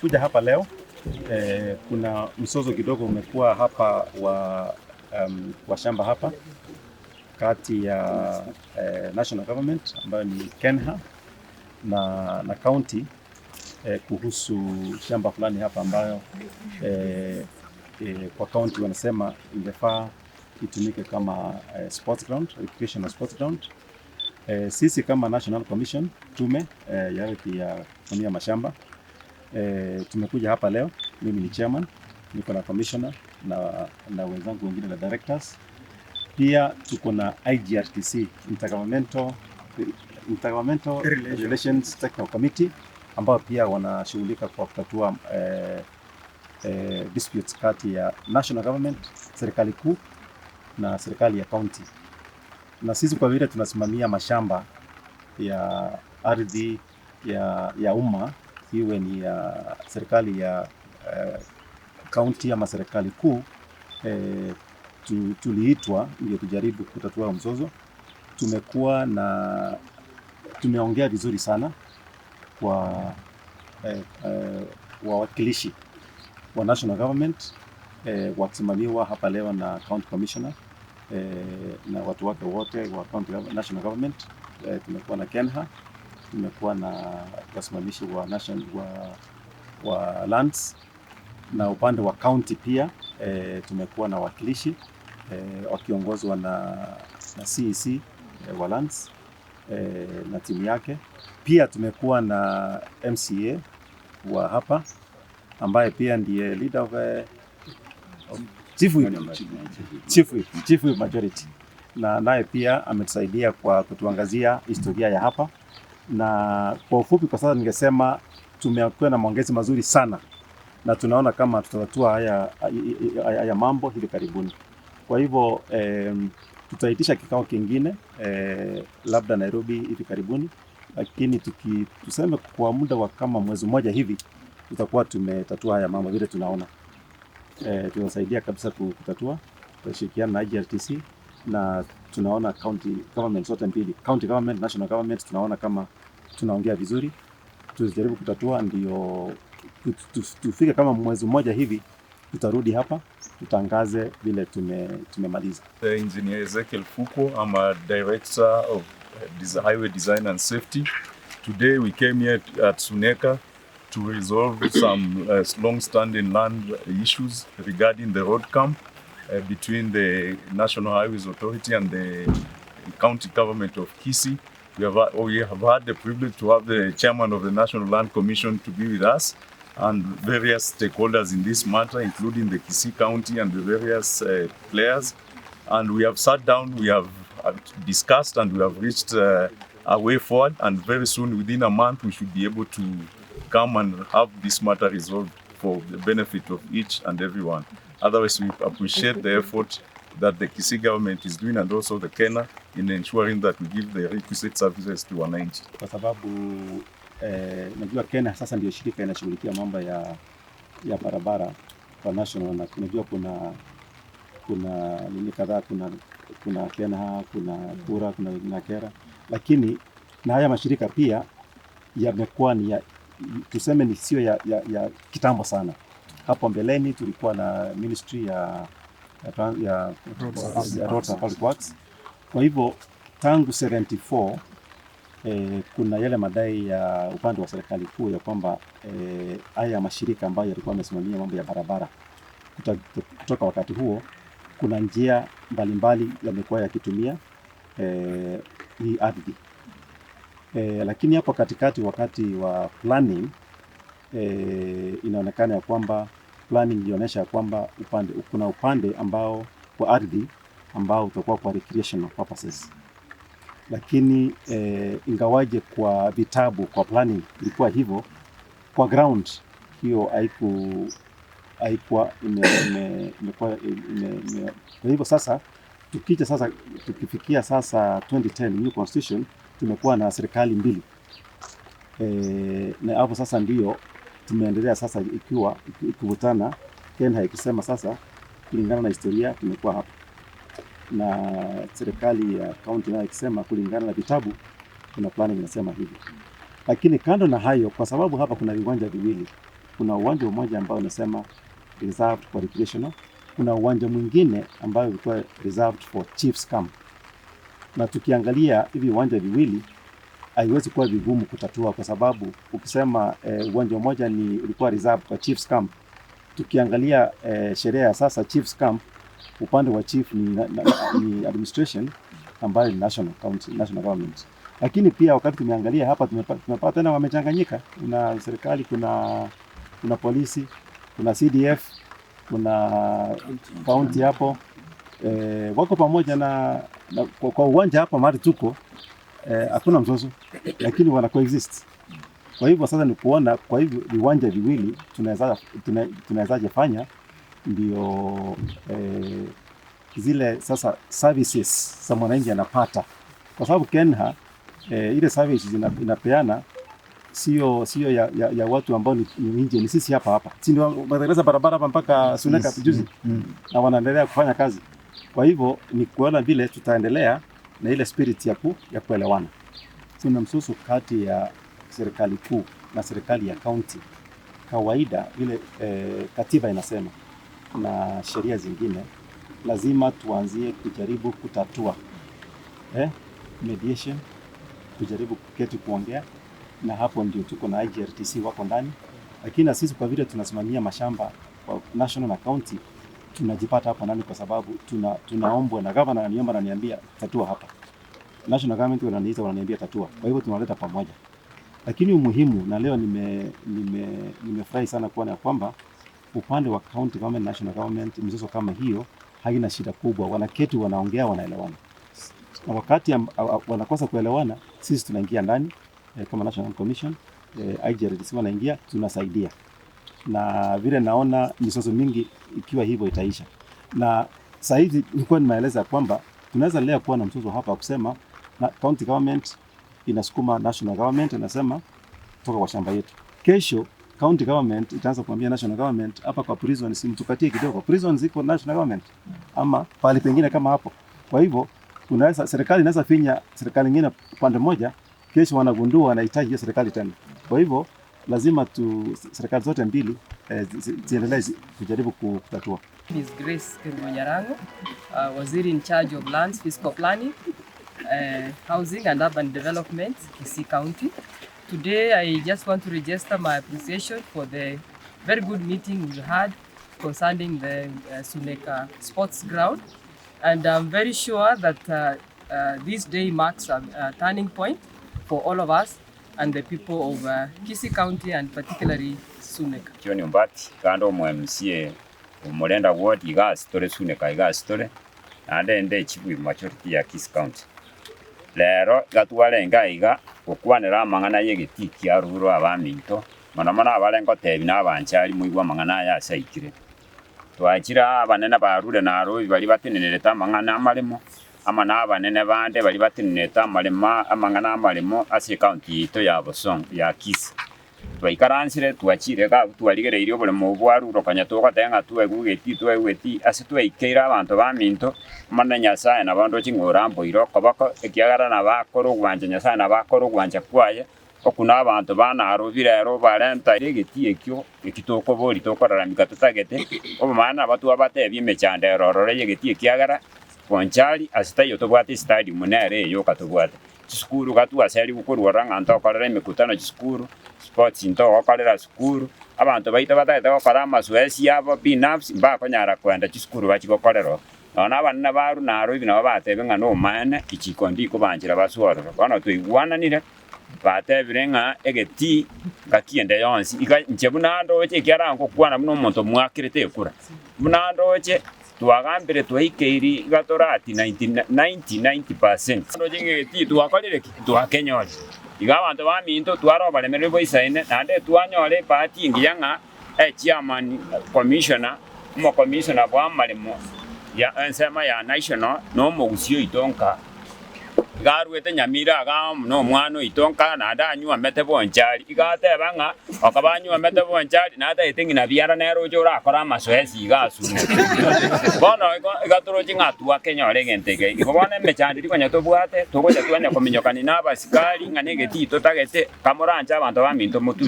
Kuja hapa leo kuna mzozo kidogo umekuwa hapa wa shamba hapa kati ya national government ambayo ni KeNHA na county kuhusu shamba fulani hapa ambayo kwa county wanasema ingefaa itumike kama sports ground, recreational sports ground. Sisi kama National Commission, tume ya ardhi ya kusimamia mashamba, tumekuja hapa leo. Mimi ni chairman, niko na commissioner na wenzangu wengine na directors. Pia tuko na IGRTC, Intergovernmental Relations Technical Committee, ambao pia wanashughulika kwa kutatua disputes kati ya national government, serikali kuu na serikali ya county. Na sisi kwa vile tunasimamia mashamba ya ardhi ya umma, iwe ni ya serikali ya county ama serikali kuu, tuliitwa ndio tujaribu kutatua mzozo. Tumekuwa na tumeongea vizuri sana kwa wawakilishi wa national government, wakisimamiwa hapa leo na county commissioner na watu wake wote wa county national government. Tumekuwa na KeNHA, tumekuwa na wasimamishi wa national wa lands, na upande wa county pia tumekuwa na wakilishi wakiongozwa na CEC wa lands na timu yake. Pia tumekuwa na MCA wa hapa ambaye pia ndiye leader of chief whip majority, na naye pia ametusaidia kwa kutuangazia historia ya hapa. Na kwa ufupi, kwa sasa ningesema tumekuwa na maongezi mazuri sana na tunaona kama tutatatua haya mambo hivi karibuni. Kwa hivyo tutaitisha kikao kingine labda Nairobi hivi karibuni, lakini tuseme kwa muda wa kama mwezi mmoja hivi tutakuwa tumetatua haya mambo vile tunaona. Tunasaidia kabisa kutatua, tutashirikiana na IGRTC na tunaona county government zote mbili, county government, national government, tunaona kama tunaongea vizuri, tujaribu kutatua ndio tufike kama mwezi mmoja hivi, tutarudi hapa tutangaze vile tumemaliza. Engineer Ezekiel Fuko. I'm a director of highway design and safety. Today we came here at Suneka to resolve some long-standing land issues regarding the road camp between the National Highways Authority and the county government of Kisii. We have had the privilege to have the chairman of the National Land Commission to be with us and various stakeholders in this matter, including the Kisii County and the various players. And we have sat down, we have discussed, and we have reached a way forward. And very soon, within a month, we should be able to come and have this matter resolved for the benefit of each and everyone. Otherwise, we appreciate the effort that the Kisii government is doing and also the KeNHA in ensuring that we give the requisite services to wananchi. Kwa sababu najua KeNHA sasa ndio shirika inashughulikia mambo ya barabara kwa national, na unajua kuna nini kadhaa, kuna KeNHA, kuna KURA, kuna na KeRRA, lakini na haya mashirika pia yamekuwa ni ya, tuseme ni sio ya kitambo sana. Hapo mbeleni tulikuwa na ministry ya Roads and Public Works. Kwa hivyo tangu 74 kuna yale madai ya upande wa serikali kuu ya kwamba haya mashirika ambayo yalikuwa yamesimamia mambo ya barabara kutoka wakati huo, kuna njia mbalimbali yamekuwa yakitumia hii ardhi, lakini hapo katikati wakati wa planning, inaonekana ya kwamba planning ilionyesha ya kwamba kuna upande ambao wa ardhi ambao utakuwa kwa recreational purposes, lakini ingawaje kwa vitabu kwa planning ilikuwa hivyo, kwa ground hiyo haikuwa imekuwa ime, kwa hivyo sasa tukija sasa tukifikia sasa 2010 new constitution, tumekuwa na serikali mbili, na hapo sasa ndio tumeendelea sasa ikiwa ikivutana, KeNHA ikisema sasa kulingana na historia tumekuwa hapa, na serikali ya county nayo ikisema kulingana na vitabu kuna planning inasema hivi. Lakini kando na hayo, kwa sababu hapa kuna viwanja viwili Kuna uwanja mmoja ambao unasema reserved for recreational, kuna uwanja mwingine ambayo ulikuwa reserved for chiefs camp, na tukiangalia hivi viwanja viwili haiwezi kuwa vigumu kutatua, kwa sababu ukisema uwanja mmoja ni ulikuwa reserved kwa chiefs camp, tukiangalia sheria ya sasa chiefs camp upande wa chief ni administration ambayo ni national county, national government. Lakini pia wakati tumeangalia hapa tumepata tena wamechanganyika, kuna serikali, kuna polisi, kuna CDF, kuna county hapo wako pamoja na kwa uwanja hapa mahali tuko hakuna mzozo, lakini wana coexist. Kwa hivyo sasa ni kuona kwa hivyo viwanja viwili tunawezaje fanya ndio zile sasa services za mwananchi anapata, kwa sababu KeNHA ile services inapeana sio ya watu ambao ni nje, ni sisi hapa hapa, si ndio wametengeneza barabara hapa mpaka Suneka juzi na wanaendelea kufanya kazi. Kwa hivyo ni kuona vile tutaendelea na ile spirit ya kuelewana. Kuna mzozo kati ya serikali kuu na serikali ya county. Kawaida vile katiba inasema na sheria zingine, lazima tuanzie kujaribu kutatua mediation, kujaribu kuketi kuongea, na hapo ndio tuko na IGRTC wako ndani, lakini na sisi kwa vile tunasimamia mashamba kwa national na county tunajipata hapo ndani kwa sababu tunaombwa na governor ananiomba, ananiambia tatua hapa, national government wananiita wananiambia tatua. Kwa hivyo tunaleta pamoja, lakini umuhimu na leo nimefurahi sana kuona ya kwamba upande wa county government, national government, mizozo kama hiyo haina shida kubwa, wanaketi wanaongea, wanaelewana, na wakati wanakosa kuelewana, sisi tunaingia ndani kama National Commission IGRTC wanaingia, tunasaidia na vile naona mizozo mingi ikiwa hivyo itaisha. Na saa hizi nilikuwa nimeeleza kwamba tunaweza leo kuwa na mzozo hapa kusema na county government inasukuma national government inasema toka kwa shamba yetu. Kesho county government itaanza kuambia national government hapa kwa prison, si mtukatie kidogo. Prison ziko national government ama pale pengine kama hapo. Kwa hivyo unaweza serikali inaweza finya serikali nyingine upande mmoja, kesho wanagundua wanahitaji hiyo serikali tena. Kwa hivyo lazima tu serikali zote mbili ziendelee kujaribu kutatua. Is Grace Kerubo Nyarango, Waziri in charge of Lands, Physical Planning, Housing and Urban Development, Kisii County. Today I just want to register my appreciation for the very good meeting we had concerning the Suneka Sports Ground. And I'm very sure that this day marks a turning point for all of us and the people of Kisii County and particularly Suneka. John Ombati kando omo MCA omorenda ward igasitore Suneka igasitore naende ende echibu majority ya Kisii County. Lero igatwarenga iga gokwanera amang'ana ya egeti kia ruro abaminto mono mono abarengo tebi na abanchari moigwa amang'ana aya asaikire. Twachira abanene barure Nairobi bari batenerete amang'ana amaremo ama na abanene bande bari batenerete amarema amang'ana amaremo ase county ito ya Bosongo ya Kisii. Twaikaransire twachire ga twarigereirie oboremo bwaruro konya togoteba ng'a twegugeti ase twaikeire abanto baminto mana Nyasaye na bandu ching'ora mboire okoboko ekiagera na bakora ogwancha Nyasaye na bakora ogwancha kwaye okuna abanto ba Nairobi rero barenta egeti ekio ekitokobori tokoraramika totagete obomana abatwa batebie emechando erorore egeti ekiagera Bonchari ase taiyo tobwate stadium nere eyo katobwate chisukuru gatwaseri gokorwara ng'a ntokorera emekutano chisukuru sports ntogokorera sukuru abanto baito batagete gokora amazoezi yabo binafsi mbakonyara kwenda chisukuru bachigokorera nona abanene baru Nairobi nabo batebe ng'a nomaene ichiko ndikobanchera baswororo bono twaigwananire batebire ng'a egeti ngakiende yonsi iga inche buna ndoche ekiara ngokwana buna omonto mwakirete ekura buna ndoche twagambire twaikeiri igatorati 90% ndoche ng'egeti twakorire ki twakenyore iga abanto baminto twarobaremerwe boisaine naende twanyore ebahati engiya ng'a echairman commissioner omokommissioner bwa amaremo ya ensema ya national na omogusi oito nka igarwete Nyamira iga na omwana oito nka naende anywamete Bonchari igateba ng'a okaba anywamete Bonchari nataete ng'ina biara nere oche orakora amazoezi iga asure bono igatoroche ng'a twakenyore egento eke igo bono emechando rigonya tobwate togocha twanya kominyokani na abasikari ng'a na egeti totagete kamoranche abanto baminto motwe.